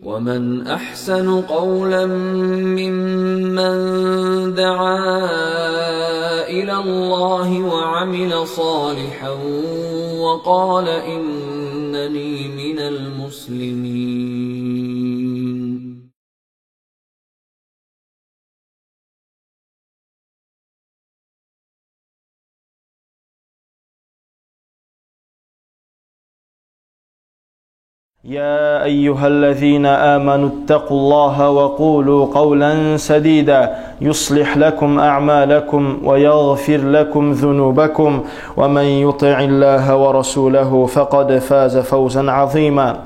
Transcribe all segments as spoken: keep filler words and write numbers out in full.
ومن أحسن قولا ممن دعا إلى الله وعمل صالحا وقال إنني من المسلمين. يا أيها الذين آمنوا اتقوا الله وقولوا قولا سديدا يصلح لكم أعمالكم ويغفر لكم ذنوبكم ومن يطع الله ورسوله فقد فاز فوزا عظيما.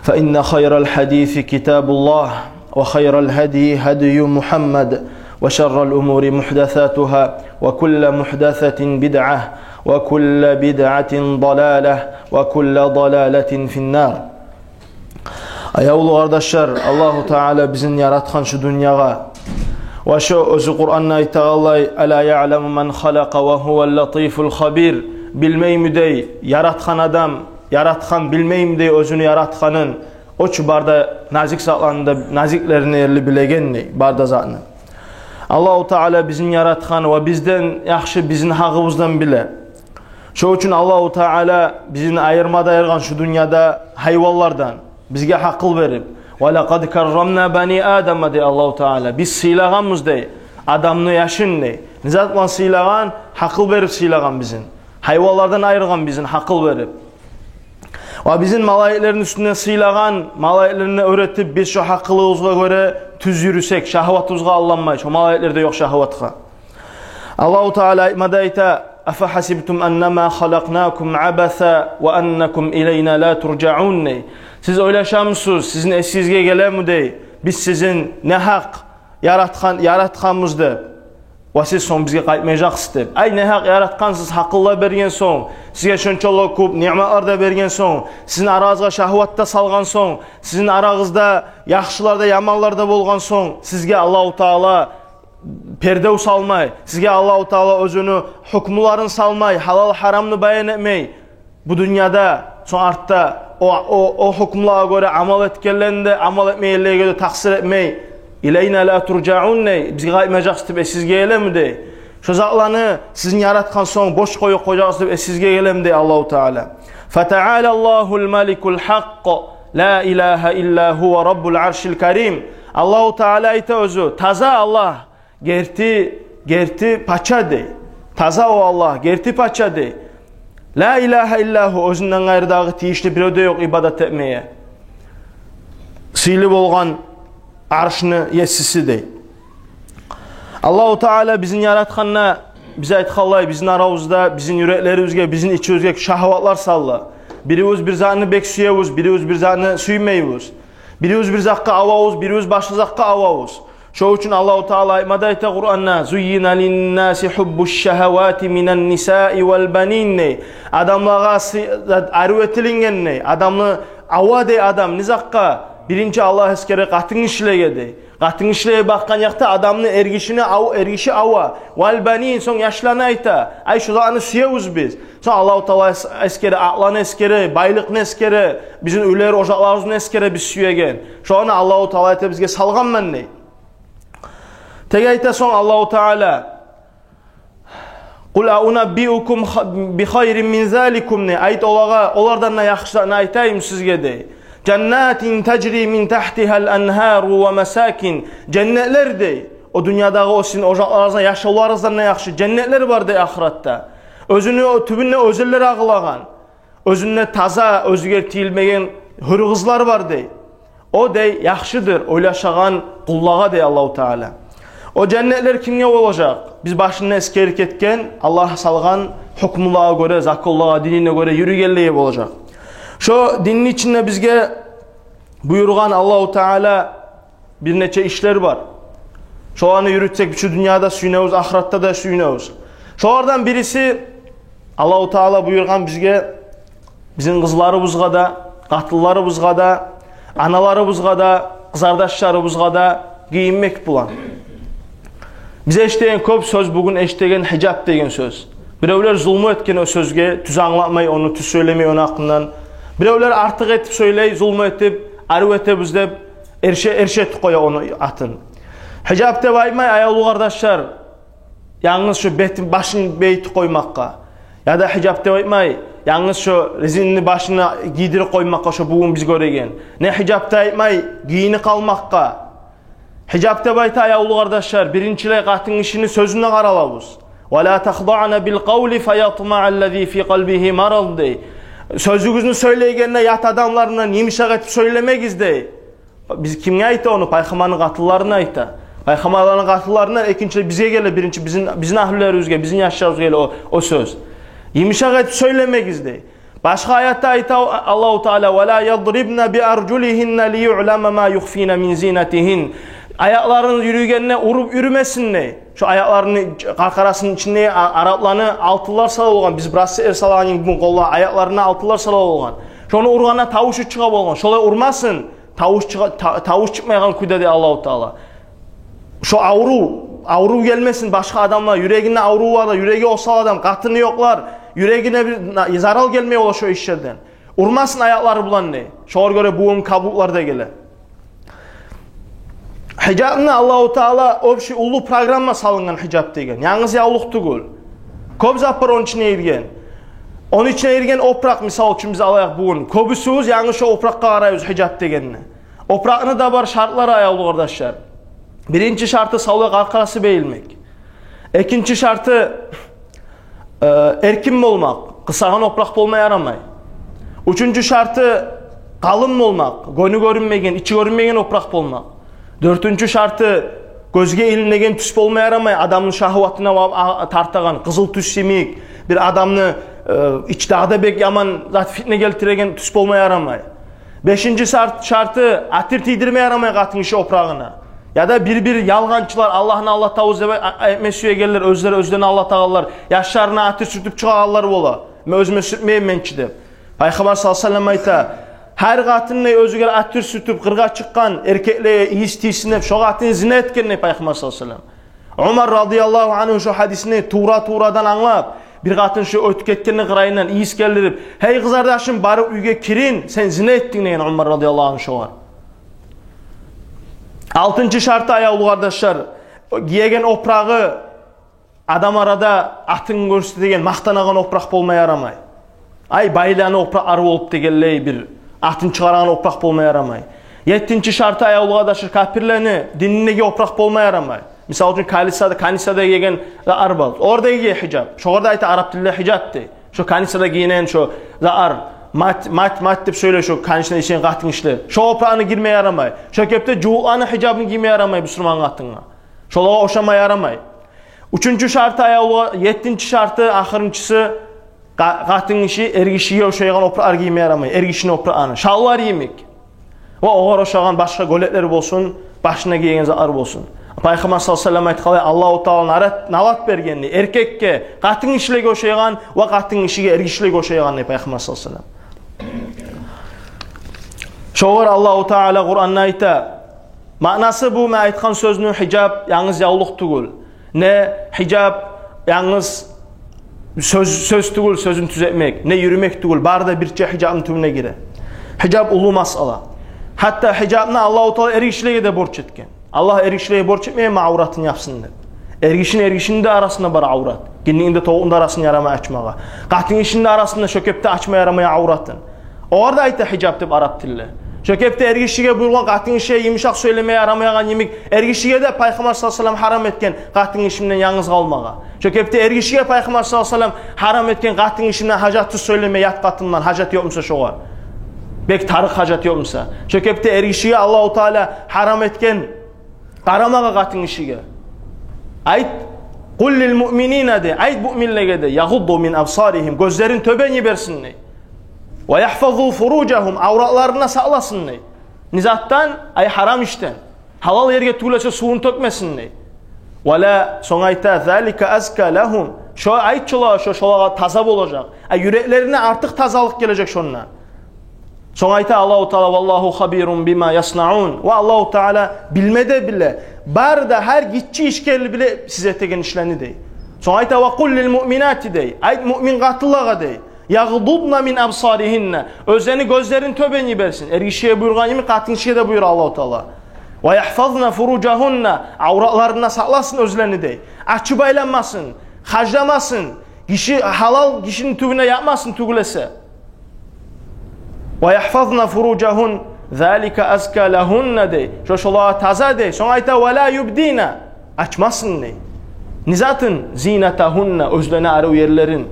فإن خير الحديث كتاب الله، وخير الهدي هدي محمد، وشر الأمور محدثاتها، وكل محدثة بدعة، وكل بدعة ضلالة، وكل ضلالة في النار. Аявлу къардашлар, Аллагьу Таала бизин яратгъан шу дюньягъа. Ва шо оьзю Къуранда айтагъанлай: «Ала яъламу ман халакъа ва гьувал латифул хабир». Билмейми дей яратгъан адам, яратгъан билмейми дей оьзюню яратгъанын? О чу бары да назик затланы да, назиклерин эрли билеген дей бары да затны. Аллагьу Таала бизин яратгъан ва бизден яхшы бизин гьакъыбыздан биле. Шо учун Аллагьу Таала бизин айырма да айыргъан шу дюньяда гьайванлардан, бизге гьакъыл берип. «Ва лакъад каррамна бани Адама», – дей Аллагьу Таала. Биз сыйлагъанбыз дей адамны яшын дей. Не зат булан сыйлагъан? Гьакъыл берип сыйлагъан бизин. Гьайванлардан айыргъан бизин гьакъыл берип. Ва бизин малайиклерин уьстюнден сыйлагъан, малайиклерине уьйретип, биз шо гьакъылыбызгъа гёре тюз юрюсек, шагьватыбызгъа алданмай, шо малайиклерде ёкъ шагьватгъа. Аллагьу Таала айтмада айта: «Афагьасибтум аннама халакънакум абаса ва аннакум илайна ла туржаун», – дей. Сиз ойлашамысыз, сизин эсигизге гелеми дей, биз сизин негьакъ яратгъан, яратгъанбыз деп, ва сиз сонг бизге къайтмажакъсыз деп? Ай, негьакъ яратгъансыз, гьакъылла берген сонг, сизге шончакъы кёп ниъматлар да берген сонг, сизин арагъызгъа шагьват да салгъан сонг, сизин арагъызда яхшылар да, яманлар да болгъан сонг, сизге Аллагьу Таала пердев салмай, сизге Аллагьу Таала оьзюню гьукмуларын салмай, гьалал-гьарамны баян этмей, бу дюньяда, сонг артда о, о, о гьукмулагъа гёре амал этгенлени де, амал этмегенлеге де такъсыр этмей, «Илайна ла туржаун» дей, бизге къайтмажакъсыз деп эсигизге гелеми дей? Шо затланы сизин яратгъан сонг бош къоюп къояжакъсыз деп эсигизге гелеми дей Аллагьу Таала? «Фатаала Аллагьул маликул гьакъ, ла илагьа илла гьува раббул аршил карим». Аллагьу Таала айта оьзю, таза Аллагь, герти, герти пача дей. Таза о Аллагь, герти пача дей. «Ла илагьа илла гьу», оьзюнден къайры дагъы тийишли бирев де ёкъ ибадат этмеге. Сыйлы болгъан аршны есиси дей. Аллагьу Таала бизин яратгъанда, биз айтгъанлай, бизин арабызда, бизин юреклерибизге, бизин ичибизге шагьватлар салды. Бирибиз бир затны бек сюебиз, бирибиз бир затны сюймейбиз. Бирибиз бир затгъа авабыз, бирибиз башгъа затгъа авабыз. Шо учун Аллагьу Таала айтмада айта Къуранда: «Зуййина линнаси гьуббуш шагьавати минан нисаи вал банин» дей. Адамлагъа сы-, арив этилинген дей. Адамны ава дей адам не затгъа? Биринчи Аллагь эсгере къатынгишилеге дей. Къатынгишилеге бакъгъан якъда адамны эргишини ав-, эргиши ава. «Вал банин», сонг яшланы айта. Ай, шуланы сюебиз биз. Сонг Аллагьу Таала эс-, эсгере, акъланы эсгере, байлыкъны эсгере, бизин уьйлер, ожакъларыбызны эсгере биз сюеген. Шону Аллагьу Таала айта, бизге салгъанман дей. Тек айта сонг Аллагьу Таала: «Къул аунаббиукум ха-, би хайрин мин заликум» дей. Айт олагъа, олардан да яхшыны айтайым сизге дей. «Жаннатин тажри мин тахтигьал ангьару ва масакин». Женнетлер дей. О дюньядагъы о сизин ожакъларыгъыздан, яшавларыгъыздан да яхшы женнетлер бар дей ахыратда. Оьзюню о тюбюнде оьзенлер агъылагъан. Оьзюнде таза, оьзюгер тийилмеген гьюр къызлар бар дей. О дей яхшыдыр ойлашагъан къуллагъа дей Аллагьу Таала. О женнетлер кимге болажакъ? Биз башында эсгерип гетген, Аллагь салгъан гьукмулагъа гёре, законлагъа, динине гёре юрюгенлеге болажакъ. Шо динни ичинде бизге буюргъан Аллагьу Таала бир нече ишлер бар. Шоланы юрютсек, шу дюньяда сююнебиз, ахыратда да сююнебиз. Шолардан бириси, Аллагьу Таала буюргъан бизге, бизин къызларыбызгъа да, къатынларыбызгъа да, аналарыбызгъа да, къызардашларыбызгъа да гийинмек булан. Биз эшитеген кёп сёз, бугюн эшитеген гьижап деген сёз. Биревлер зулму этген о сёзге, тюз англатмай ону, тюз сёйлемей ону гьакъындан. Биревлер артыкъ этип сёйлей, зулму этип, арив этебиз деп эрше-, эршетип къоя ону атын. Гьижап деп айтмай, аявлу къардашлар, янгыз шо бетин, башын бейтип къоймакъгъа. Яда гьижап деп айтмай, янгыз шо резинни башына гийдирип къоймакъгъа, шо бугюн биз гёреген. Не гьижап деп айтмай, гийинип къалмакъгъа. Гьижап деп айта, аявлу къардашлар, биринчилей къатын гишини сёзюне къаралабыз. «Ва ла тахдагьна бил къавли фа ятмаъа ллази фи къалбигьи марад», — дей. Сёзюгюзню сёйлейгенде ят адамлар булан йымышакъ этип сёйлемегиз, дей. Биз кимге айта ону? Пайхаммарны къатынларына айта. Пайхаммарланы къатынларына, экинчилей бизге геле, биринчи бизин, бизин агьлюлерибизге, бизин яшларыбызгъа геле о, о сёз. Йымышакъ этип сёйлемегиз, дей. Башгъа аятда айта Аллагьу Таала: «Ва ла ядрибна би аржулигьинна ли юълама ма юхфина мин зинатигьин». Аякъларын юрюгенде уруп юрюмесин, дей. Шо аякъларыны къаркъарасыны ичинде а-, арапланы алтынлар сала болгъан, биз браслетлер салагъан йимик бугюн къоллагъа, аякъларына алтынлар сала болгъан. Шону ургъанда тавушу чыгъа болгъан. Шолай урмасын, тавуш чыгъа-, та-, тавуш чыкъмайгъан кюйде, дей Аллагьу Таала. Шо аврув, аврув гелмесин башгъа адамлар, юрегинде аврув бар, юреги осал адам, къатыны ёкълар, юрегине бир на-, зарал гелмей бола шо ишлерден. Урмасын аякълары булан, дей. Шогъар гёре бугюн кабуллар да геле. Гьижапны Аллагьу Таала общий уллу программа салынгъан гьижап деген. Янгыз явлукъ тюгюл. Кёп зат бар ону ичине гирген. Ону ичине гирген опуракъ, мисал учун, биз алайыкъ бугюн. Кёбюсюбюз янгыз шо опуракъгъа къарайбыз гьижап дегенде. Опуракъны да бар шартлары, аявлу къардашлар. Биринчи шарты — савлай къаркъарасы бейилмек. Экинчи шарты, э, эркин болмакъ, къысагъан опуракъ болма ярамай. Уьчюнчю шарты — къалын болмакъ, гёню гёрюнмеген, ичи гёрюнмеген опуракъ болмакъ. Дёртюнчю шарты — гёзге илинеген тюс болма ярамай, адамны шагьватына ва-, а-, тартагъан, къызыл тюс йимик, бир адамны, э, ич дагъы да бек яман зат, фитне гелтиреген тюс болма ярамай. Бешинчи шарт-, шарты — атир тийдирме ярамай къатын гиши опурагъына. Яда бир-бир ялгъанчылар, Аллагьны алдатабыз деп а-, а-, этме сюегенлер, оьзлери оьзлерин алдатагъанлар, яшларына атир сюртюп чыгъагъанлар бола. Мен оьзюме сюртмеймен чи деп. Пайхаммар саллаллагьу алайгьи ва саллам айта: «Гьар къатын, дей, оьзюне атир сюртюп къыргъа чыкъгъан, эркеклеге ийис тийсин деп, шо къатын зина этген», — дей Пайхаммар саллаллагьу алайгьи ва саллам. Умар радияллагьу ангьу шо гьадисни тувра-туврадан англап, бир къатын шо оьтюп гетгенни къырыйындан ийис гелтирип: «Гьей, къызардашым, барып уьйге кирин, сен зина этдинг», — деген Умар радияллагьу ангьу шогъар. Алтынчы шарты, аявлу къардашлар, гиеген опурагъы адам арада атын гёрсетеген, макътанагъан опуракъ болма ярамай. Ай, байланы опуракълары болуп дегенлей, бир атын чыгъарагъан опуракъ болма ярамай. Еттинчи шарты, аявлу къардашлар, капирлени дининдеги опуракъ болма ярамай. Мисал учун, канисада, канисада гиеген затлар бар. Орда гие гьижап. Шогъар да айта арап тилде гьижап дей. Шо канисада гийинеген шо затлар, мать, мать, мать деп сёйлей шо канисада ишеген къатын гишилер. Шо опуракъны гийме ярамай. Шо кепде жугьутланы гьижабын гийме ярамай бусурман къатынгъа. Шолагъа ошама ярамай. Уьчюнчю шарты, аявлу, еттинчи шарты, ахырынчысы, къа-, къатын гиши эр гишиге ошайгъан опуракълар гийме ярамай. Эр гишини опуракъларын. Шалвар йимик. Ва огъар ошагъан башгъа гёлеклер болсун, башына гиеген затлар болсун. Пайхаммар саллаллагьу алайгьи ва саллам айтгъанлай, Аллагьу Таала нарат-, налат берген дей эркекге къатын гишилеге ошайгъан ва къатын гишиге эр гишилеге ошайгъан дей Пайхаммар саллаллагьу алайгьи ва саллам. Шогъар Аллагьу Таала Къуранда айта. Маънасы бу мен айтгъан сёзню, гьижап янгыз явлукъ тюгюл. Не гьижап янгыз сёз, сёз тюгюл, сёзюн тюзетмек, не юрюмек тюгюл, бары да бирче гьижапны тюбюне гире. Гьижап уллу масъала. Гьатта гьижапны Аллагьу Таала эр гишилеге де борч этген. Аллагь эр гишилеге борч этмегенми авратын япсын деп? Эр гишини, эр гишини де арасында бар аврат. Гиндини де, тобукъну да арасын ярамай ачмагъа. Къатын гишини де арасында шо кепде ачма ярамай авратын. Огъар да айта гьижап деп арап тилде. Шо кепде эр гишиге буюргъан къатын гишиге йымышакъ сёйлеме ярамайгъан йимик, эр гишиге де Пайхаммар саллаллагьу алайгьи ва саллам гьарам этген къатын гиши булан янгыз къалмагъа. Шо кепде эр гишиге Пайхаммар саллаллагьу алайгьи ва саллам гьарам этген къатын гиши булан гьажатсыз сёйлеме, ят къатын булан, гьажат ёкъ буса шогъар. Бек тарыкъ гьажат ёкъ буса. Шо кепде эр гишиге Аллагьу Таала гьарам этген къарамагъа къатын гишиге. Айт, къул лил муъминина де, айт муъминлеге де, ягъудду мин абсаригьим, гёзлерин тёбен йиберсин дей. Ва яхфазу фуружагьум, авратларын сакъласын дей. Не затдан? Ай, гьарам ишден. Гьалал ерге тюгюл эсе сувун тёкмесин дей. Ва ла, сонг айта, залика азка лагьум. Шо айт шолагъа, шо шолагъа таза болажакъ. Ай, юреклерине артыкъ тазалыкъ гележек шондан. Сонг айта Аллагьу Таала, валлагьу хабирун бима яснаун. Ва Аллагьу Таала билме де биле. Бары да, гьар гиччи ишге биле сиз этеген ишлени дей. Сонг айта, ва къул лил муъминати дей. Айт муъмин къатынлагъа дей. «Ягъдудна мин абсаригьинна». Оьзлени гёзлерин тёбен йиберсин. Эргишиге буюргъан йимик, къатынгишиге де буюра Аллагьу Таала. «Ва ягьфазна фуружагьунна». Авратларын да сакъласын оьзлени, дей. Ачып айланмасын, харжламасын. Гиши, гьалал гишини тюбюне япмасын тюгюл эсе. «Ва ягьфазна фуружагьунна, залика азка лагьунна», дей. Шо шолагъа таза, дей. Сонг айта: «Ва ла юбдина». Ачмасын, дей. Не затын? «Зинатагьунна», оьзлени арив ерлерин.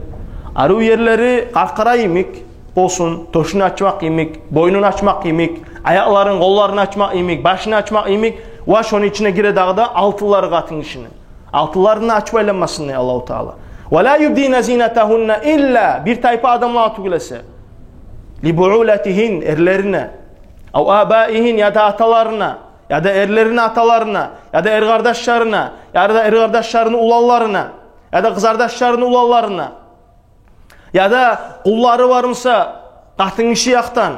Арив ерлери къаркъара йимик болсун, тёшюн ачмакъ йимик, бойнун ачмакъ йимик, аякъларын, къолларын ачмакъ йимик, башын ачмакъ йимик. Ва шону ичине гире дагъы да алтынлары къатынгишини. Алтынларын ачып айланмасын, дей Аллагьу Таала. «Ва ла юбдина зинатагьунна илла», бир тайпа адамлагъа тюгюл эсе. «Ли буъулатигьин», эрлерине. «Ав абаигьин», яда аталарына, яда эрлерини аталарына, яда эркъардашларына, яда эркъардашларыны уланларына, яда къызардашларыны уланларына. Яда къуллары бармыса, къатынгиши якъдан,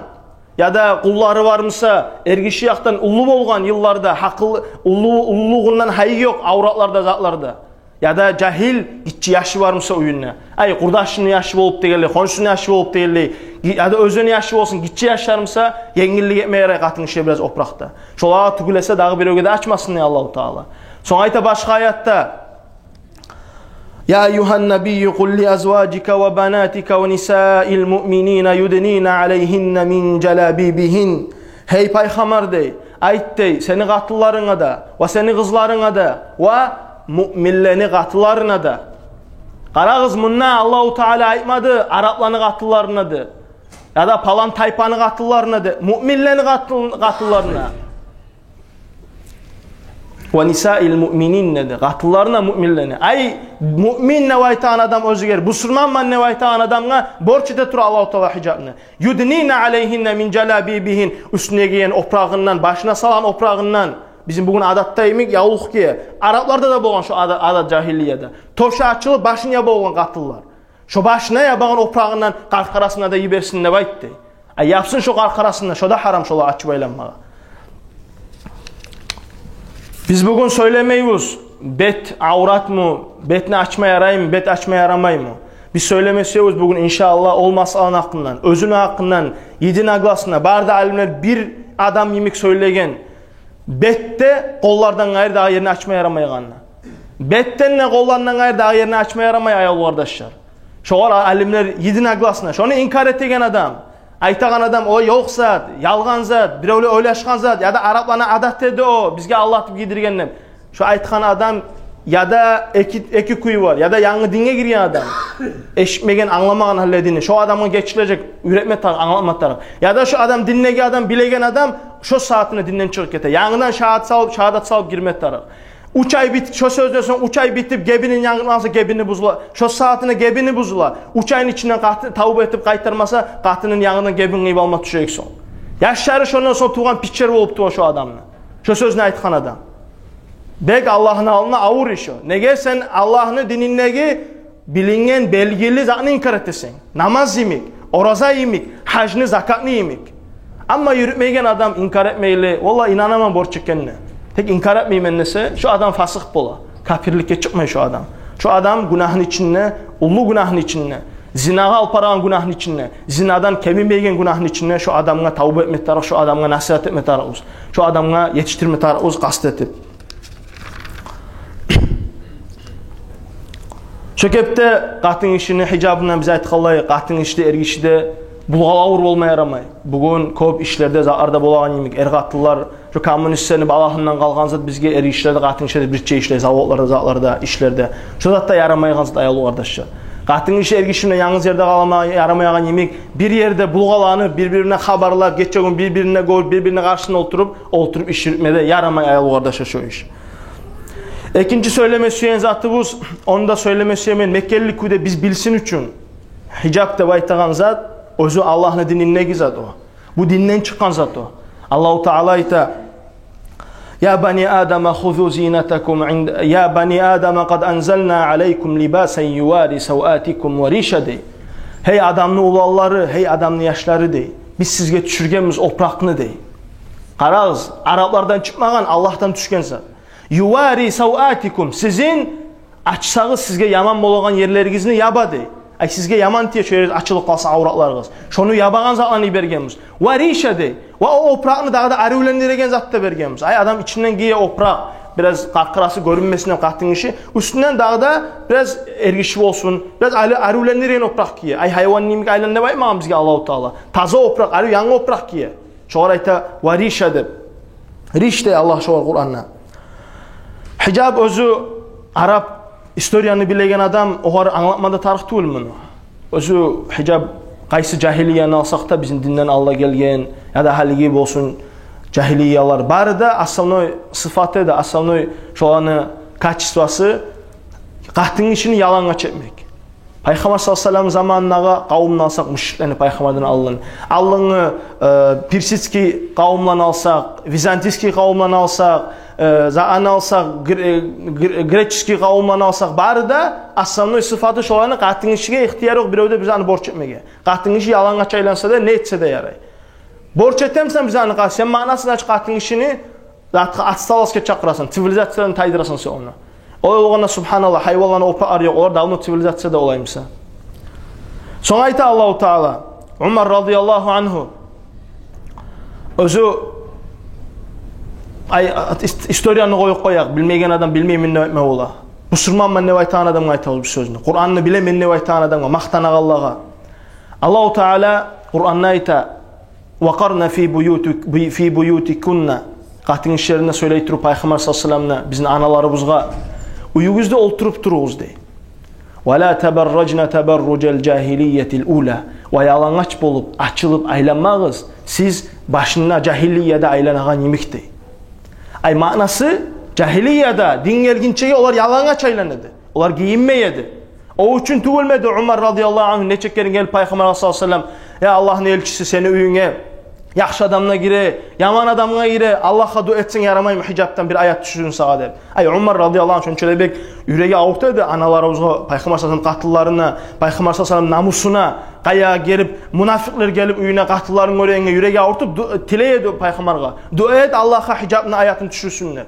яда къуллары бармыса, эргиши якъдан, уллу болгъан йылларда, гьакъыл, уллу, уллулугъундан гьайы ёкъ авратларда, затларда. Яда жагьил гиччи яшы бармыса уьюнде. Ай, къурдашыны яшы болуп дегенлей, хоншусуну яшы болуп дегенлей, ги-, яда оьзюню яшы болсун, гиччи яш бармыса, енгиллик этме ярай къатынгишиге бираз опуракъда. Шолагъа тюгюл эсе, дагъы биревге де ачмасын, дей Аллагьу Таала. Сонг айта башгъа аятда: «Я айюгьан набийю къул ли азважика ва банатика ва нисаил муъминина юднина алайгьинна мин жалабибигьин». Гьей пайхаммар, дей, айт, дей, сени къатынларынга да, ва сени къызларынга да, ва муъминлени къатынларына да. Къарагъыз, мунда Аллагьу Таала айтмады арапланы къатынларына да, яда палан тайпаны къатынларына да, муъминлени къатын-, къатынларына. «Ва нисаил муъминин» деди. Къатынларына муъминлени. Ай, муъмин деп айтагъан адам оьзюне, бусурманман деп айтагъан адамгъа борч эте тура Аллагьу Таала гьижапны. «Юднина алайгьинна мин жалабибигьин». Уьстюне гийген опурагъындан, башына салгъан опурагъындан. Бизин бугюн адатда йимик явлукъ гие. Арапларда да болгъан шо адат, адат жагьилияда. Тёшю ачылып, башын ябып болгъан къатынлар. Шо башына ябагъан опурагъындан къаркъарасына да йиберсин деп айтды. Ай, япсын шо къаркъарасын да, шо да гьарам шолагъа ачып айланмагъа. Биз бугюн сёйлемейбиз, бет авратмы, бетни ачма яраймы, бет ачма ярамаймы. Биз сёйлеме сюебиз бугюн, иншааллагь, ол масъаланы гьакъындан, оьзюню гьакъындан, единогласно, бары да алимлер бир адам йимик сёйлеген. Бетде къоллардан къайры дагъы ерни ачма ярамайгъанына. Бетден де, къоллардан къайры дагъы ерни ачма ярамай, аявлу къардашлар. Шогъар алимлер единогласно. Шону инкар этеген адам, айтагъан адам: «О ёкъ зат, ялгъан зат, биревлер ойлашгъан зат, яда арапланы адаты эди о, бизге Аллагь этип гийдирген», — деп. Шо айтгъан адам яда эки, эки кюю бар, яда янгы динге гирген адам. Эшитмеген, англамагъан гьалда динни. Шо адамгъа гечилежек, уьйретме тарыкъ, англатма тарыкъ. Яда шо адам диндеги адам, билеген адам, шо сагьатына динден чыгъып гете. Янгыдан шагьат салып, шагьадат салып гирме тарыкъ. Уьч ай бит-, шо сёзден сонг уьч ай битип, гебинин янгырмаса, гебини бузула. Шо сагьатына гебини бузула. Уьч айны ичинде къаты-, тавба этип къайтармаса, къатынын янгыдан гебин къыйып алма тюшежек сонг. Яшлары шондан сонг тувгъан пичер болуп тура шо адамны. Шо сёзню айтгъан адам. Бек Аллагьны алдына авур иш о. Неге сен Аллагьны дининдеги билинген, белгили затны инкар этесен? Намаз йимик, ораза йимик, гьажны, закатны йимик. Амма юрютмейген адам инкар этмейли: «Валлагь, инанаман борч экенине, тек инкар этмеймен», — десе, шо адам фасыкъ бола, капирликге чыкъмай шо адам. Шо адам гюнагьны ичинде, уллу гюнагьны ичинде, зинагъа алып барагъан гюнагьны ичинде, зинадан кемимейген гюнагьны ичинде. Шо адамгъа тавба этме тарыкъ, шо адамгъа насигьат этме тарыкъбыз. Шо адамгъа етишдирме тарыкъбыз къаст этип. Шо кепде къатынгишини гьижабындан биз айтгъанлай, къатынгиши де, эргиши де булгъала авур болма ярамай. Бугюн кёп ишлерде, затларда болагъан йимик, эр-къатынлар, шо коммунистлени балагьындан къалгъан зат бизге, эргишилер де, къатынгишилер де бирче ишлей, заводларда, затларда, ишлерде. Шо зат да ярамайгъан зат, аявлу къардашлар. Къатынгиши эргиши булан янгыз ерде къалма ярамайгъан йимик, бир ерде булгъаланып, бир-бирине хабарлап, гече-гюн бир-бирине гёрюп, бир-бирини къаршысында олтуруп, олтуруп иш юрютме де ярамай, аявлу къардашлар, шо иш. Экинчи сёйлеме сюеген затыбыз, ону да сёйлеме сюемен, мекенли кюйде биз билсин учун. Гьижаб деп айтагъан зат, оьзю Аллагьны дининдеги зат о. Бу динден чыкъгъан зат о. Аллагьу Таала айта: «Я бани Адама хузу зинатакум инда, я бани Адама къад анзална алайкум либасан ювари саватикум ва риша», — дей. «Гьей Адамны уланлары, гьей Адамны яшлары, — дей, — биз сизге тюшюргенбиз опуракъны», — дей. Къарагъыз, араплардан чыкъмагъан, Аллагьдан тюшген зат. «Ювари саватикум», сизин ачсагъыз, сизге яман болагъан ерлеригизни яба, дей. Ай, сизге яман тие шо ерде ачылып къалса авратларыгъыз. Шону ябагъан затланы йибергенбиз. Ва риша дей. Ва о опуракъны дагъы да аривлендиреген зат да бергенбиз. Ай, адам ичинден гие опуракъ, бираз къаркъарасы гёрюнмесин деп къатын гиши, уьстюнден дагъы да бираз эргиши болсун, бираз али-, аривлендирген опуракъ гие. Ай, гьайван йимик айлан деп айтмагъан бизге Аллагьу Таала. Таза опуракъ, арив, янгы опуракъ гие. Шогъар айта ва риша деп. Риш дей Аллагь шогъар Къуранда. Гьижаб оьзю араб историяны билеген адам огъар англатма да тарыкъ тюгюл муну. Оьзю гьижаб къайсы жагьилияны алсакъ да, бизин динден алда гелген, яда гьалиги болсун, жагьилиялар, бары да основной сыфаты да, основной шоланы качествосу къатын гишини ялангач этмек. Пайхаммар саллаллагьу алайгьи ва саллам заманындагъы къавумну алсакъ, мушриклени пайхаммардан алдын, алдынгы, э, персидский къавумланы алсакъ, византийский къавумланы алсакъ, э, за-, аны алсакъ, гре-, гре-, греческий къавумланы алсакъ, бары да основной сыфаты шоланы къатын гишиге ихтияр ёкъ биревде биз аны борч этмеге. Къатын гиши ялангач айланса да, не этсе де ярай. Борч этемисен биз аны къа-, сен маънасын ач къатын гишини затгъа, отсталостгъа чакъырасан, цивилизациядан тайдырасан сен ону. Олай болгъанда, субгьаналлагь, гьайванланы опуракълары ёкъ, олар давно цивилизацияда олаймыса. Сонг айта Аллагьу Таала, Умар радияллагьу ангьу, оьзю, ай, ис-, историяны къоюп къояйыкъ, билмеген адам билмеймен деп айтма бола. Бусурманман деп айтагъан адамгъа айтабыз бу сёзню. Къуранны билемен деп айтагъан адамгъа, макътанагъанлагъа. Аллагьу Таала Къуранда айта: «Ва къарна фи буютик-, буй-, фи буютикунна». Къатын гишилерине сёйлей туруп Пайхаммар саллаллагьу алайгьи ва салламны, бизин аналарыбызгъа: «Уьюгюзде олтуруп туругъуз», – дей. «Ва ла табарражна табарружал жагьилиятил ула». Ва ялангач болуп, ачылып айланмагъыз сиз башында жагьилияда айланагъан йимик, дей. Ай, маънасы, жагьилияда, дин гелгинчеге олар ялангач айлана эди. Олар гийинмей эди. О учун тюгюлмю эди Умар радияллагьу ангьу нече керен гелип Пайхаммаргъа саллаллагьу алайгьи ва саллам: «Я Аллагьны элчиси, сени уьюнге яхшы адамлар гире, яман адамлар гире, Аллагьгъа дуа этсенг ярамаймы, гьижапдан бир аят тюшюрсюн сагъа?» – деп. Ай, Умар радияллагьу ангьу шонча да бек юреги авурта эди аналарыбызгъа, Пайхаммар саллаллагьу алайгьи ва саллам къатынларына, Пайхаммар саллаллагьу алайгьи ва саллам намусуна, къая гелип мунафикълер гелип уьюне къатынларын гёргенге юреги авуртуп, ду-, тилей эди Пайхаммаргъа: «Дуа эт Аллагьгъа, гьижапны аятын тюшюрсюн», – деп.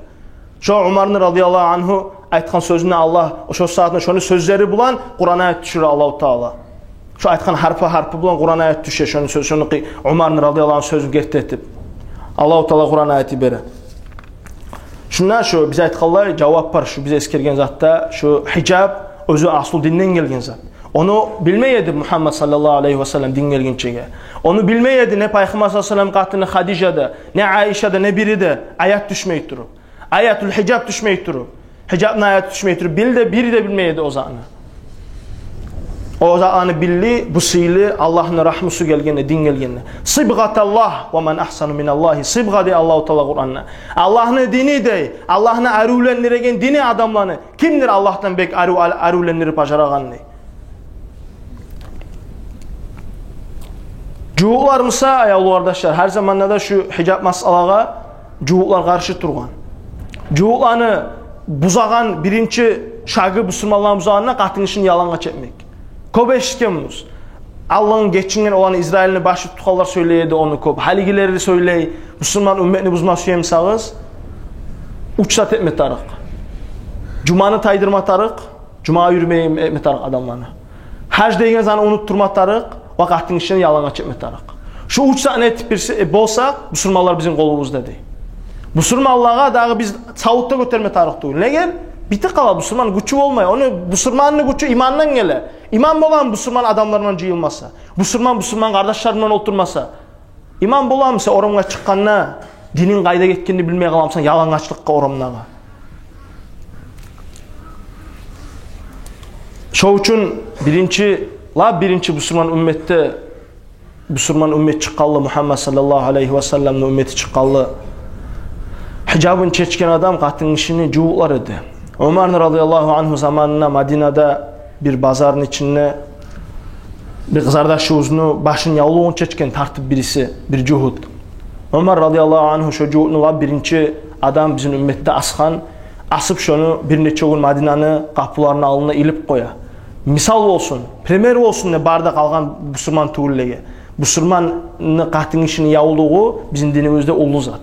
Шо Умарны радияллагьу ангьу айтгъан сёзюне Аллагь, шо сагьатны шону сёзлери булан Къуран аят тюшюре Аллагьу Таала. Шо айтгъан гьарпы-гьарпы булан Къуран аят тюше, шону сё-, шону къы-, Умарны радияллагьу ангьу сёзюн герти этип, Аллагьу Таала Къуран аят йибере. Шунда шо биз айтгъанлай жавап бар, шо биз эсгерген затда, шо гьижап оьзю аслу динден гелген зат. Ону билмей эди Мугьаммад саллаллагьу алайгьи ва саллам дин гелгинчеге. Ону билмей эди не Пайхаммар саллаллагьу алайгьи ва саллам къатыны Хадижа да, не Айша да, не бири де, аят тюшмей туруп. Аятул гьижап тюшмей туруп, гьижапны аяты тюшмей туруп, бир де, бири де билмей эди о затны. О затланы билди бу сыйлы Аллагьны рагьмусу гелгенде, дин гелгенде. «Сибгъаталлагь, ва ман агьсану миналлагьи сибгъа», – дей Аллагьу Таала Къуранда. Аллагьны дини, дей, Аллагьны аривлендиреген дини адамланы. Кимдир Аллагьдан бек арив ал-, аривлендирип бажарагъан, дей. Жугьутлар буса, аявлу къардашлар, гьар заманда да шу гьижап масъалагъа жугьутлар къаршы тургъан. Жугьутланы бузагъан, биринчи шагы бусурманланы бузагъанына къатын гишини ялангач этмек. Кёп эшитгенбиз. Аллагьдан гечинген, оланы Израильни башы тутгъанлар сёйлей эди ону кёп. Гьалигилери сёйлей, бусурман умметни бузма сюемисагъыз, уьч зат этме тарыкъ. Жуманы тайдырма тарыкъ, жумагъа юрюмей этме тарыкъ адамланы. Гьаж деген затны унутдурма тарыкъ ва къатын гишини ялангач этме тарыкъ. Шу уьч затны этип бирси, э, болсакъ, бусурманлар бизин къолубузда, дей. Бусурманлагъа дагъы биз савут да гётерме тарыкъ тюгюл. Неге? Битип къала бусурман, гючю болмай. Ону, бусурманны гючю имандан геле. Иман боламы бусурман адамлар булан жыйылмаса? Бусурман, бусурман къардашлар булан олтурмаса? Иман боламыса, орамгъа чыкъгъанда дининг къайда гетгенин билмей къаламысан ялангъачлыкъгъа орамдагъы? Шо учун биринчи, лап биринчи бусурман умметде, бусурман уммет чыкъгъанлы, Мугьаммад саллаллагьу алайгьи ва салламны уммети чыкъгъанлы, гьижабын чечген адам къатын гишини жугьутлар эди. Умарны радияллагьу ангьу заманында Мадинада бир базарны ичинде бир къызардашыбызны башын явлугъун чечген тартып бириси, бир жугьут. Умар радияллагьу ангьу шо жугьутну лап биринчи адам бизин умметде асгъан, асып шону бир нече гюн Мадинаны къапуларыны алдына илип къоя. Мисал болсун, пример болсун деп бары да къалгъан бусурман тюгюллеге. Бусурманны къатын гишини явлугъу бизин динибизде уллу зат.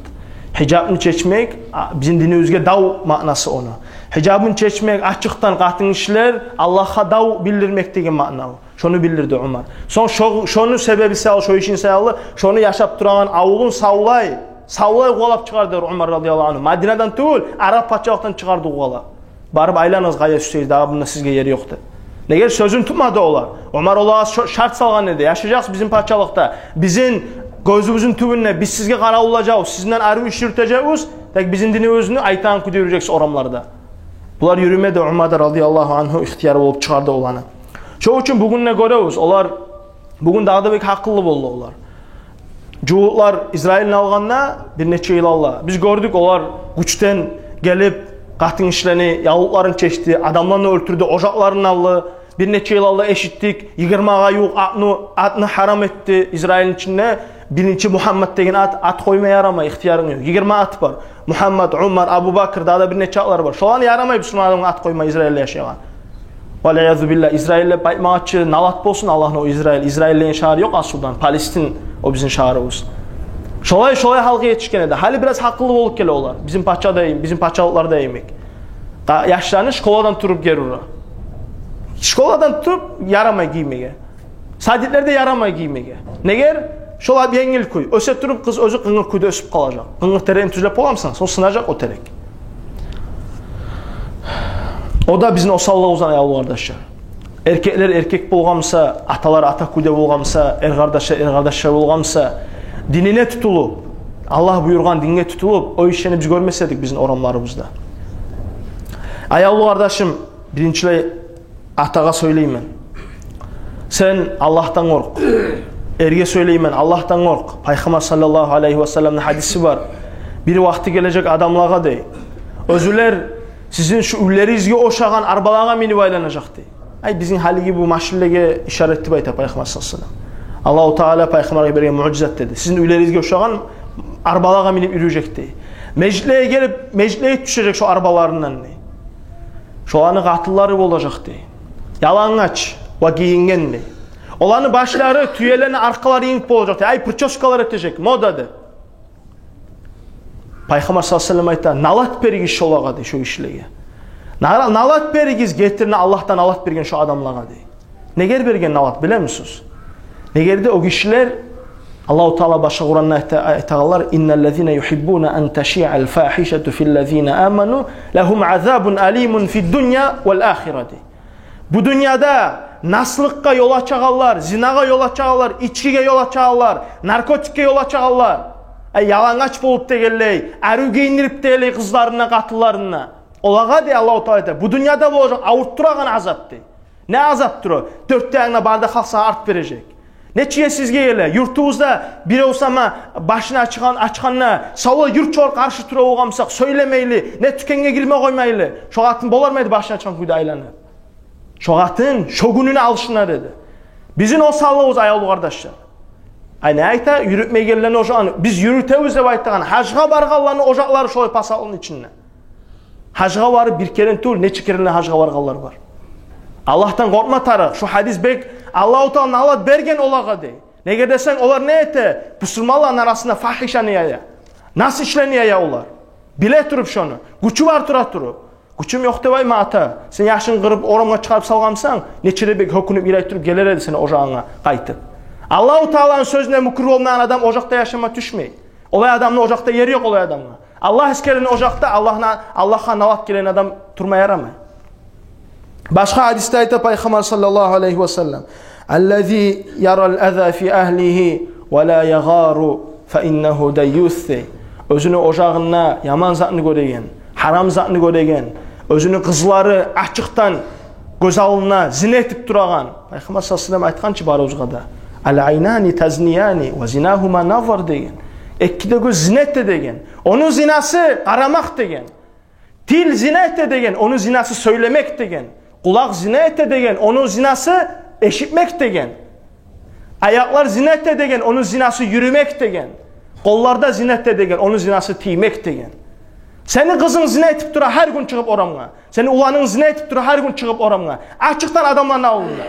Гьижабны чечмек, а, бизин динибизге дав маънасы ону. Гьижабын чечмек, ачыкъдан къатын гишилер Аллагьгъа дав билдирмек деген маъна о. Шону билдирди Умар. Сонг шо-, шону себеби саялы, шо ишин саялы, шону яшап турагъан авулун савлай, савлай къувалап чыгъарды Умар радияллагьу ангьу. Мадинадан тюгюл, араб пачалыкъдан чыгъарды къувалап. Барып айланыгъыз къайда сюйсегиз, дагъы мунда сизге ер ёкъ деп. Неге? Сёзюн тутмады олар. Умар олагъа шо-, шарт салгъан эди: яшажакъсыз бизин пачалыкъда, бизин гёзюбюзню тюбюнде, биз сизге къаравуллажакъбыз, сизден арив иш юрютежекбиз, тек бизин динибизни айтагъан кюйде юрюжексиз орамларда. Булар юрюмеди, Умар да радияллагьу ангьу ихтияр болуп чыгъарды оланы. Шо учун бугюн не гёребиз? Олар бугюн дагъы да бек гьакъыллы болду олар. Жугьутлар Израильни алгъанда бир нече йыл алда, биз гёрдюк, олар гючден гелип, къатын гишилени ягьлюклерин чечди, адамланы оьлтюрдю, ожакъларын алды. Бир нече йыл алда эшитдик, йигирмагъа ювукъ атны, атны гьарам этди Израильни ичинде. Биринчи Мугьаммат деген ат, ат къойма ярамай, ихтиярынг ёкъ. Йигирма ат бар. Мугьаммат, Умар, Абубакр, дагъы да бир нече атлар бар. Шоланы ярамай бусурман адамгъа ат къойма Израильде яшайгъан. Валиязубиллагь, Израиль деп айтмагъа чы, налат болсун Аллагьны о Израиль. Израиль деген шагьар ёкъ асылдан, Палестин о бизин шагьарыбыз. Шолай, шолай гьалгъа етишген эди. Гьали бираз гьакъыллы болуп геле олар. Бизин пача да йим-, бизин пачалыкълар да йимик. Къа-, яшланы школадан туруп гери ура. Школадан туруп ярамай гиймеге. Садиклерде ярамай гиймеге. Негер? Шолай енгил кюй. Оьсе туруп къыз оьзю къынгыр кюйде оьсюп къалажакъ. Къынгыр терекни тюзлеп боламысан, сонг сынажакъ о терек. О да бизин осаллыгъыбыздан, аявлу къардашлар. Эркеклер эркек болгъан буса, аталар ата кюйде болгъан буса, эр къардашлар эр къардашлар болгъан буса, динине тутулуп, Аллагь буюргъан динге тутулуп, о ишлени биз гёрмес эдик бизин орамларыбызда. Аявлу къардашым, биринчилей атагъа сёйлеймен. Сен Аллагьдан къоркъ. Эрге сёйлеймен, Аллагьдан къоркъ. Пайхаммар саллаллагьу алайгьи васалламны гьадиси бар. Бир вакъти гележек адамлагъа, дей, оьзлер сизин шу уьйлеригизге ошагъан арбалагъа минип айланажакъ, дей. Ай, бизин гьалиги бу машинлеге ишара этип айта Пайхаммар саллаллагьу алайгьи васаллам. Аллагьу Таала Пайхаммаргъа берген муъжизат деди. Сизин уьйлеригизге ошагъан арбалагъа минип юрюжек, дей. Межитлеге гелип, межитлеге тюшежек шо арбаларындан, дей. Шоланы къатынлары болажакъ, дей. Ялангач ва гийинген, дей. Оланы башлары, тюелени аркъалары йимик болажакъ, дей. Ай, причёскалар этежек, мода деп. Пайхаммар саллаллагьу алайгьи васаллам айта: налат беригиз шолагъа, дей, шо гишилеге. Нара-, налат беригиз, гертиден Аллагьдан налат берген шо адамлагъа, дей. Негер берген налат, билемисиз? Негер де о гишилер, Аллагьу Таала башгъа Къуранда айта, айтагъанлар: «Инналлазина югьиббуна ан ташиъал фагьишату филлазина аману лагьум азабун алимун фиддунья вал ахира», дей. Бу дюньяда наслыкъгъа ёл ачагъанлар, зинагъа ёл ачагъанлар, ичкиге ёл ачагъанлар, наркотикге ёл ачагъанлар, ай, ялангач болуп дегенлей, арив гийиндирип дегенлей къызларына, къатынларына, олагъа, дей, Аллагьу Таала айта, бу дюньяда болажакъ авуртдурагъан азап, дей. Не азап тура? Дёрт де янгъа бары да халкъ сагъа арт бережек. Нечик эсигизге геле, юртугъузда бирев сама башын ачгъан, ачгъанда, савлай юрт чогъар къаршы тура болгъан бусакъ, сёйлемейли, не тюкенге гирме къоймайлы, шо къатын болармы эди башын ачгъан кюйде айланып? Шо къатын шо гюнюне алышынар эди. Бизин осаллыгъыбыз, аявлу къардашлар. Ай, не айта, юрютмей гелгенлени ожагъын, биз юрютебиз деп айтагъан, гьажгъа баргъанланы ожакълары шолай пасатлыкъны ичинде. Гьажгъа барып бир керен тюгюл, нече керен гьажгъа баргъанлар бар. Аллагьдан къоркъма тарыкъ. Шу гьадис бек, Аллагьу Таала налат берген олагъа, дей. Неге десенг, олар не эте? Бусурманланы арасында фагьишаны яя. Нас ишлени яя олар. Биле туруп шону. Гючю бар тура туруп. Гючюм ёкъ деп айтма, ата. Сен яшынгны къырып, орамгъа чыгъарып салгъан бусанг, нече де бек гьёкюнюп, йыр айтдырып гелер эди сени ожагъынга къайтып. Аллагьу Тааланы сёзюне мюкюр болмагъан адам ожакъда яшама тюшмей. Олай адамны ожакъда ери ёкъ олай адамгъа. Аллагь эсгерилген ожакъда Аллагьны, Аллагьгъа налат гелеген адам турма ярамай. Башгъа гьадисде айта Пайхаммар саллаллагьу алайгьи васаллам: «Аллази ярал аза фи агьлигьи ва ла ягъару фа иннагьу дайюс», дей. Оьзюню ожагъында яман затны гёреген, гьарам затны гёреген, оьзюню къызлары ачыкъдан гёз алдында зина этип турагъан. Пайхаммар саллаллагьу алайгьи васаллам айтгъан чы барыбызгъа да: «Ал айнани тазнияни ва зинагьума назар», деген. Эки де гёз зина эте деген. Ону зинасы къарамакъ деген. Тил зина эте деген, ону зинасы сёйлемек деген. Къулакъ зина эте деген, ону зинасы эшитмек деген. Аякълар зина эте деген, ону зинасы юрюмек деген. Къоллар да зина эте деген, ону зинасы тиймек деген. Сени къызынг зина этип тура гьар гюн чыгъып орамгъа. Сени уланынг зина этип тура гьар гюн чыгъып орамгъа. Ачыкъдан адамланы алдында.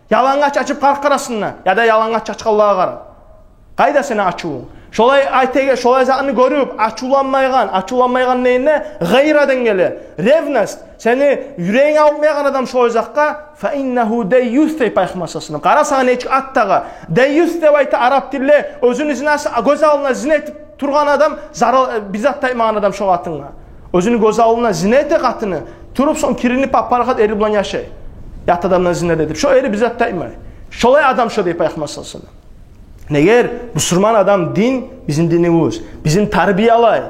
Ялангач ачып къаркъарасына, яда ялангач ачгъанлагъа къарап. Къайда сени ачувунг? Шолай айтагъан, шолай затны гёрюп, ачувланмайгъан, ачувланмайгъан дейин де, гъайрадан геле, ревность. Сени юрегинг авуртмайгъан адам шолай затгъа, фа иннагьу дайюс дей Пайхаммар саллаллагьу алайгьи ва саллам. Къара сагъа нечик ат дагъы. Дайюс деп айта арап тилде, оьзюню зинасы, гёз алдына зина этип тургъан адам, зарал, бир зат да айтмагъан адам шо къатынгъа. Оьзюню гёз алдына зина эте къатыны, туруп сонг киринип, папарахат эри булан яшай. Ят адамдан зина этип, шо эри бир зат да айтмай. Шолай адам шо дей Пайхаммар саллаллагьу алайгьи ва саллам. Негер бусурман адам дин, бизин динибиз бизин тарбиялай.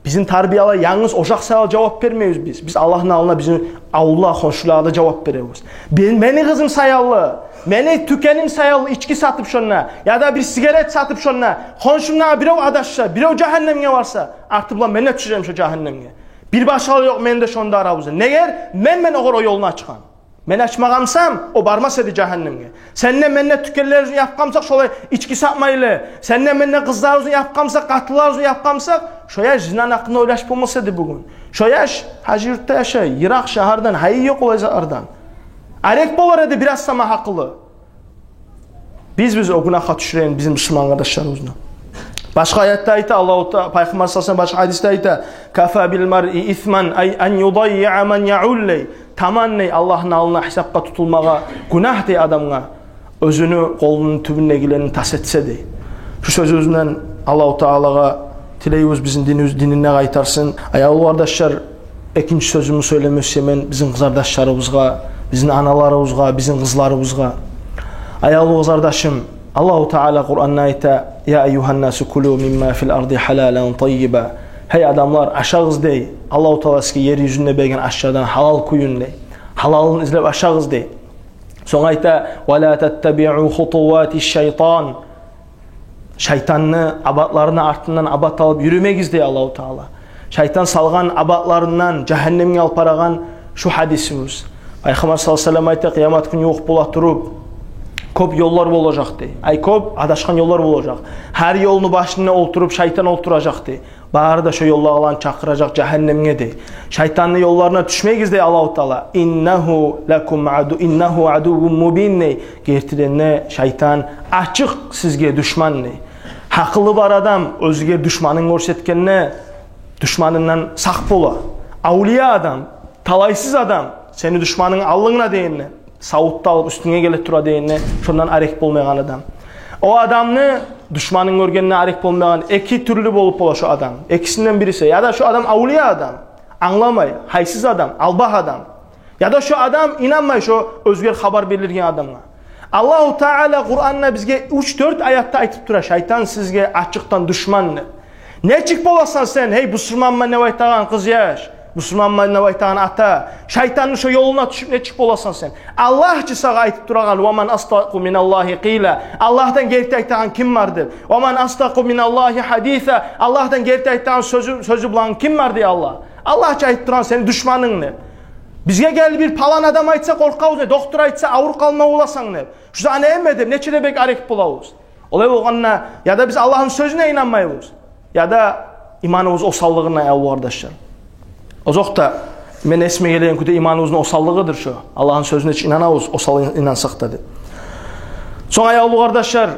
Бизин тарбиялай, янгыз ожакъ саялы жавап бермейбиз биз. Биз Аллагьны алдына бизин авуллагъа, хоншулагъа да жавап беребиз. Бен, мени къызым саялы, мени тюкеним саялы ички сатып шонда, яда бир сигарет сатып шонда, хоншумдагъы бирев адашса, бирев жагьаннемге барса, арты булан мен де тюшежем шо жагьаннемге. Бир башгъалыгъы ёкъ мени де шонда арабызда. Негер мен, мен огъар о ёлну ачгъан. Мен ачмагъан бусам, о бармас эди жагьаннемге. Сен де мен де тюкенлерибизни япгъан бусакъ шолай ички сатмайлы, сен де мен де къызларыбызны япгъан бусакъ, къатынларыбызны япгъан бусакъ, шо яш зинаны гьакъында ойлашып болмас эди бугюн. Шо яш гьажи юртда яшай, йыракъ шагьардан, гьайы ёкъ олай затлардан. Арек болар эди бираз сама гьакъылы. Биз, биз о гюнагьгъа тюшюреген бизин бусурман къардашларыбызны. Башгъа аятда айта Аллагьу Та-, Пайхаммар саллаллагьу алайгьи ва саллам башгъа гьадисде айта: «Кафа бил маръи исман ай ан юдаййиа ман яъул» дей. Таман дей Аллагьны алдына гьисапгъа тутулмагъа гюнагь дей адамгъа, оьзюню къолуну тюбюндегилерин тас этсе дей. Шу сёзюбюзден Аллагьу Таалагъа тилейбиз бизин динибиз, динине къайтарсын. Аявлу къардашлар, экинчи сёзюмню сёйлеме сюемен бизин къызардашларыбызгъа, бизин аналарыбызгъа, бизин къызларыбызгъа. Аявлу къызардашым, Аллагьу Таала Къуранда айта: «Я айюгьаннасу кулу мимма фил арди гьалалан таййиба». Гьей адамлар, ашагъыз дей. Аллагьу Таала сизге ер юзюнде берген ашлардан гьалал кюйюн дей. Гьалалын излеп ашагъыз дей. Сонг айта: «Ва ла таттабиъу хутувати шайтан». Шайтанны абатларыны артындан абат алып юрюмегиз дей Аллагьу Таала. Шайтан салгъан абатларындан жагьаннемге алып барагъан шу гьадисибиз. Пайхаммар саллаллагьу алайгьи ва саллам айта: «Къыямат гюн ювукъ бола туруп, кёп ёллар болажакъ дей. Ай, кёп адашгъан ёллар болажакъ. Гьар ёлну башында олтуруп шайтан олтуражакъ дей. Бары да шо ёллагъыланы чакъыражакъ жагьаннемге дей. Шайтанны ёлларына тюшмегиз дей Аллагьу Таала. Иннагьу лакум аду, иннагьу адуввун мубин дей. Гертиден де шайтан ачыкъ сизге душман дей». Гьакъылы бар адам оьзюне душманын гёрсетгенде душманындан сакъ бола. Авлия адам, талайсыз адам сени душманынг алдынгда дегенде, савутда алып уьстюнге геле тура дегенде, шондан арек болмайгъан адам. О адамны душманын гёргенде арек болмайгъан эки тюрлю болуп бола шо адам. Экисинден бириси. Яда шо адам авлия адам, англамай, гьайсыз адам, албагь адам. Яда шо адам инанмай шо оьзгер хабар берилген адамгъа. Аллагьу Таала Къуранда бизге уьч-дёрт аятда айтып тура: «Шайтан сизге ачыкъдан душман», – деп. Нечик боласан сен, гьей, бусурманман деп айтагъан къыз яш, бусурманман деп айтагъан ата, шайтанны шо ёлуна тюшюп нечик боласан сен? Аллагь чы сагъа айтып турагъан: «Ва ман асдакъу миналлагьи къила». Аллагьдан герти айтагъан ким бар деп. «Ва ман асдакъу миналлагьи гьадиса». Аллагьдан герти айтагъан сёзю, сёзю булан ким бар дей Аллагь. Аллагь чы айтып турагъан сени душманынг деп. Бизге гелип бир палан адам айтса, къоркъабыз, не доктор айтса, авруп къалма боласан деп. Шу затны эме деп, нече де бек арек болабыз. Олай болгъанда, яда биз Аллагьны сёзюне инанмайбыз, яда иманыбыз осаллыгъына, аявлу къардашлар. Озокъда, мен эсиме гелеген кюйде иманыбызны осаллыгъыдыр шо. Аллагьны сёзюне чы инанабыз, осал ин-, инансакъ да деп. Сонг, аявлу къардашлар,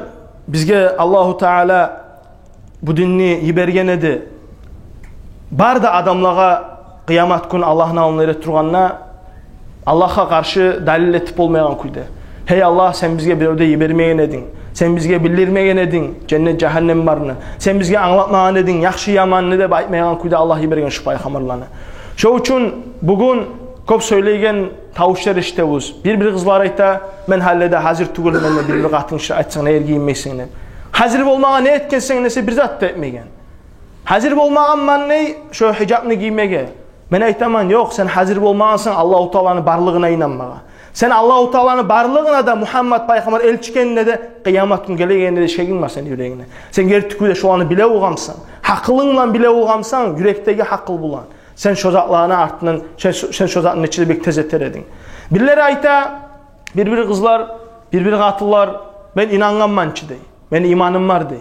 бизге Аллагьу Таала бу динни йиберген эди. Бары да адамлагъа къыямат гюн Аллагьны алдына эретургъанда, Аллагьгъа къаршы далил этип болмайгъан кюйде. Гьей Аллагь, сен бизге бирев де йибермеген эдинг, сен бизге билдирмеген эдинг женнет, жагьаннем барны, сен бизге англатмагъан эдинг яхшы-яманны деп айтмайгъан кюйде Аллагь йиберген шу пайхаммарланы. Шо учун бугюн кёп сёйлейген тавушлар эшитебиз. Бир-бир къызлар айта: «Мен гьали де гьазир тюгюлмен», – деп, бир-бир къатын гиши айтсанг, «Неге гийинмейсен?» – деп. «Гьазир болмагъа не этгенсен?» – десе, бир зат да этмеген. «Гьазир болмагъанман, – дей, – шо гьижапны гиймеге». Мен айтаман: «Ёкъ, сен гьазир болмагъансан Аллагьу Тааланы барлыгъына инанмагъа. Сен Аллагьу Тааланы барлыгъына да, Мугьаммат пайхаммар элчи экенине де, къыямат гюн гелегенине де шегинг бар сени юрегингде. Сен герти кюйде шоланы биле болгъанмысан, гьакъылынг булан биле болгъанмысан, юрекдеги гьакъыл булан, сен шо затланы артындан, сен, сен шо затны нечик де бек тез этер эдинг». Бирлери айта, бир-бир къызлар, бир-бир къатынлар: «Мен инангъанман чы, – дей. – Мени иманым бар», – дей.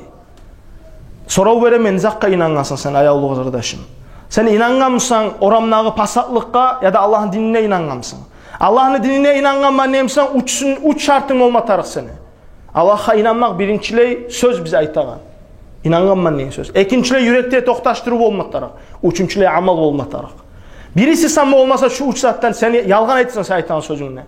Сорав беремен: «Не затгъа инангъансан сен, аявлу къызардашым? Сен инангъанмысан орамдагъы пасатлыкъгъа, яда Аллагьны динине инангъанмысан?» «Аллагьны динине инангъанман», – деймисен, уьчюсюн, уьч шартынг болма тарыкъ сени. Аллагьгъа инанмакъ биринчилей сёз биз айтагъан. Инангъанман деген сёз. Экинчилей, юрекде токъташдырыв болма тарыкъ. Уьчюнчюлей, амал болма тарыкъ. Бириси сама болмаса, шу уьч затдан сен ялгъан айтасан, сен айтагъан сёзюнгде.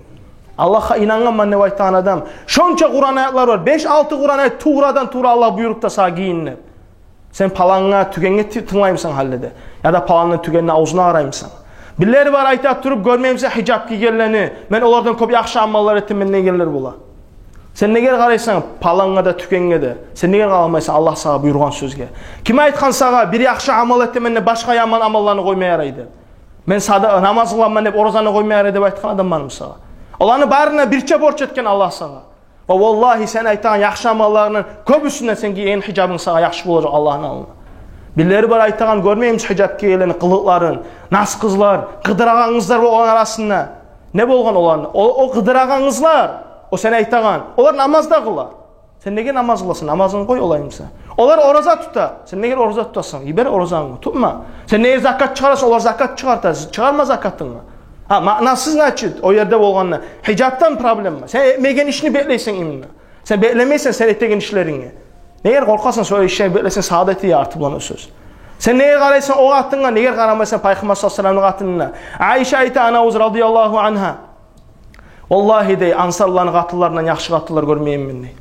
Аллагьгъа инангъанман деп айтагъан адам, шонча Къуран аятлар бар, беш-алты Къуран аят, тугърадан-тугъра Аллагь буюрупду сагъа гийин деп. Сен палангъа, тюгенге ти-, тынглаймысан гьали де? Яда паланны, тюгенни авзуна къараймысан? Бирлери бар, айта туруп, гёрмеймисен гьижап гийгенлени, мен олардан кёп яхшы амаллар этемен дегенлер бола. Сен неге къарайсан палангъа да, тюгенге де? Сен неге къарамайсан Аллагь сагъа буюргъан сёзге? Ким айтгъан сагъа, бир яхшы амал этемен деп, башгъа яман амалланы къойма ярай деп? Мен сада-, намаз къыламан деп, оразаны къойма ярай деп айтгъан адам бармы сагъа? Оланы барына бирче борч этген Аллагь сагъа. Ва валлагьи, сен айтагъан яхшы амалларынгны кёбюсюнден сен гийген гьижабынг сагъа яхшы болажакъ Аллагьны алдында. Бирлери бар айтагъан, гёрмеймисиз гьижап гийгенлени къылыкъларын, нас къызлар, къыдырагъан къызлар бар оланы арасында. Не болгъан оланы? О, о къыдырагъан къызлар, о сен айтагъан, олар намаз да къыла. Сен неге намаз къыласан? Намазынгны къой олай буса. Олар ораза тута. Сен неге ораза тутасан? Йибер оразангны, тутма. Сен неге закат чыгъарасан? Олар закат чыгъарта. Чыгъарма закатынгны. Гьа, маънасыз, значит, о ерде болгъанда. Гьижапдан проблема. Сен этмеген ишни беклейсен именно. Сен беклемейсен сен этеген ишлеринге. Неге къоркъасан, шо ишлени беклесенг, сагъа да тие арты булан о сёз. Сен неге къарайсан о къатынгъа, неге къарамайсан Пайхаммар саллаллагьу алайгьи ва салламны къатынына? Айша айта, анабыз, радияллагьу ангьа: «Валлагьи, — дей, — ансарланы къатынларындан яхшы къатынлар гёрмегенмен», — дей.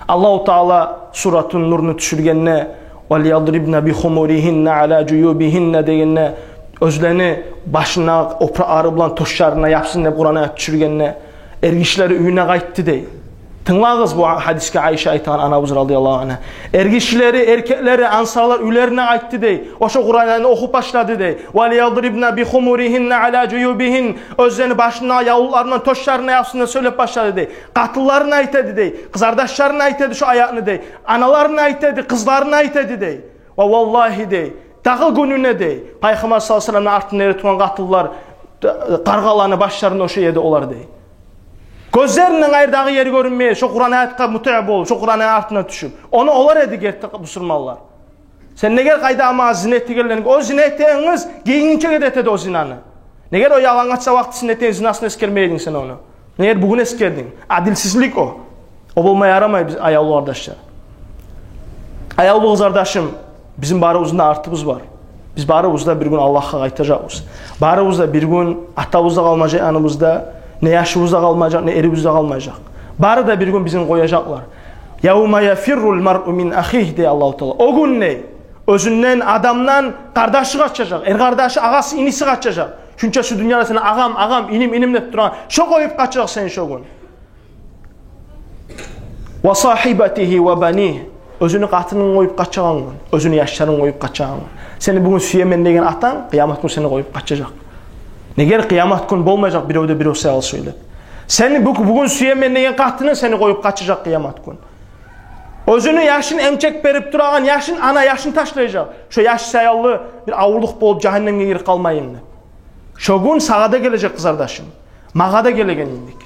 Аллагьу Таала Суратун Нурну тюшюргенде, «Валиядрибна бихумуригьинна ала жуюбигьинна» дегенде, оьзлени башына опуракълары булан тёшлерин япсын деп Къуран аят тюшюргенде, эргишилери уьюне къайтды дей. Тынглагъыз бу гьадисге, Айша айтагъан, анабыз, радияллагьу ангьа. Эргишилери, эркеклери, ансарлар уьйлерине къайтды дей. Ошо Къуран аятны охуп башлады дей. «Валиядрибна бихумуригьинна ала жуюбигьин». Оьзлени башына явлукъларындан тёшлерин япсын деп сёйлеп башлады дей. Къатынларына айта эди дей. Къызардашларына айта эди шо аятны дей. Аналарына айта эди, къызларына айта эди дей. Ва валлагьи, — дей, — дагъы гюнюне, — дей, — Пайхаммар саллаллагьу алайгьи ва салламны артында эретургъан къатынлар, къаргъаланы башларына ошай эди олар, — дей. Гёзлеринден къайры дагъы ер гёрюнмей эди, шо Къуран аятгъа мутиъ болуп, шо Къуран аятны артындан тюшюп. Ону олар эди герти бусурманлар. Сен неге къайда ама зина этегенлеринг? О зина этегенигиз гийгинчеге де эте эди о зинаны. Неге о ялангач савакъда сен этеген зинасын эсгермей эдинг сен ону? Неге бугюн эсгердинг? Адилсизлик о. О болма ярамай, биз, аявлу къардашлар. Аявлу къызардашым, бизин барыбызны да артыбыз бар. Биз барыбыз да бир гюн Аллагьгъа къайтажакъбыз. Барыбыз да бир гюн атабыз да къалмажакъ яныбызда, не яшыбыз да къалмажакъ, не эрибиз де къалмажакъ. Бары да бир гюн бизин къояжакълар. «Явма яфиррул маръу мин ахигь», — дей Аллагьу Таала. О гюн, дей, оьзюнден, адамдан къардашы къачажакъ, эр къардашы, агъасы, иниси къачажакъ. Шунча шу дюньяда сени агъам, агъам, иним, иним деп тургъан, шо къоюп къачажакъ сени шо гюн. «Ва сагьибатигьи ва банигь». Оьзюню къатынын къоюп къачагъан гюн, оьзюню яшларын къоюп къачагъан гюн. Сени бугюн сюемен деген атанг къыямат гюн сени къоюп къачажакъ. Неге къыямат гюн болмажакъ бирев де бирев саялы сёйлеп. Сени бу-, бугюн сюемен деген къатынынг сени къоюп къачажакъ къыямат гюн. Оьзюню яшын эмчек берип турагъан яшын, ана яшын ташлажакъ. Шо яш саялы бир авурлукъ болуп, жагьаннемге гирип къалмайым деп. Шо гюн сагъа да гележек, къызардашым. Магъа да гелеген йимик.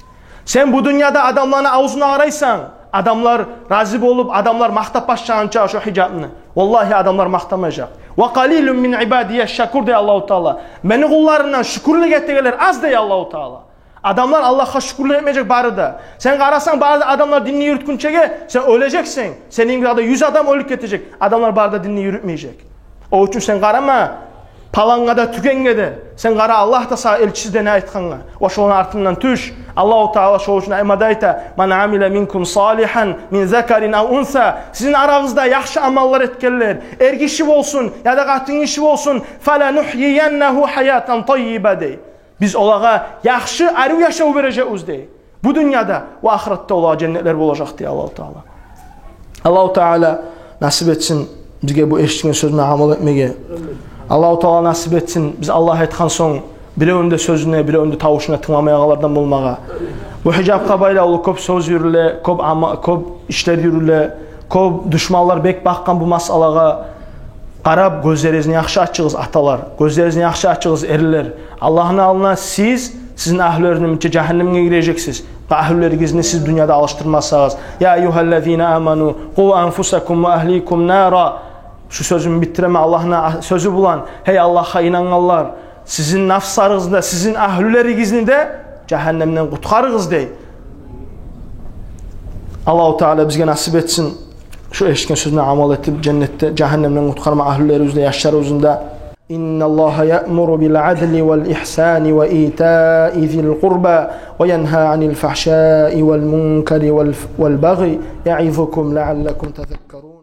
Сен бу дюньяда адамланы авзуна къарайсан, адамлар рази болуп, адамлар макътап башлагъанча шо гьижапны. Валлагьи, адамлар макътамажакъ. «Ва къалилун мин ибадия шакур», — дей Аллагьу Таала. Мени къулларымдан шюкюрлюк этегенлер аз, дей Аллагьу Таала. Адамлар Аллагьгъа шюкюрлюк этмежек бары да. Сен къарасанг, бары да адамлар динни юрютгюнчеге, сен оьлежексен. Сени йимик дагъы да юз адам оьлюп гетежек. Адамлар бары да динни юрютмежек. О учун сен къарама палангъа да, тюгенге де. Сен къара Аллагь да сагъа элчиси де не айтгъангъа. Ва шоланы артындан тюш. Аллагьу Таала шо учун аймада айта: «Ман амила минкум салигьан мин закарин ав унса». Сизин арагъызда яхшы амаллар этгенлер, эргиши болсун яда къатынгиши болсун, «фаланугьйияннагьу гьаятан таййиба», — дей. Биз олагъа яхшы, арив яшав бережекбиз, дей. Бу дюньяда ва ахыратда олагъа женнетлер болажакъ, дей Аллагьу Таала. Аллагьу Таала насип этсин бизге бу эшитген сёзюне амал этмеге. Аллагьу Таала насип этсин, биз Аллагь айтгъан сонг, биревню де сёзюне, биревню де тавушуна тынгламайгъанлардан болмагъа. Бу гьижапгъа байлавлу кёп сёз юрюле, кёп ама-, кёп ишлер юрюле, кёп душманлар бек бакъгъан бу масъалагъа. Къарап, гёзлеригизни яхшы ачыгъыз, аталар. Гёзлеригизни яхшы ачыгъыз, эрлер. Аллагьны алдына сиз, сизин агьлюлеригизни минче жагьаннемге гирежексиз. Агьлюлеригизни сиз дюньяда алышдырмасагъыз. «Я айюгьаллазина аману, къу анфусакум ва агьликум нара». Шу сёзюмню битдиремен Аллагьны а-, сёзю булан. Гьей Аллагьгъа инангъанлар, сизин нафсларыгъызны да, сизин агьлюлеригизни де жагьаннемден къутгъарыгъыз, дей. Аллагьу Таала бизге насип этсин Шу эшитген сёзюне амал этип, женнетде, жагьаннемден къутгъарма агьлюлерибизни де, яшларыбызны да. إن الله يأمر بالعدل والإحسان وإيتاء ذي القربى وينهى عن الفحشاء والمنكر والف-، والبغي يعظكم لعلكم تذكرون.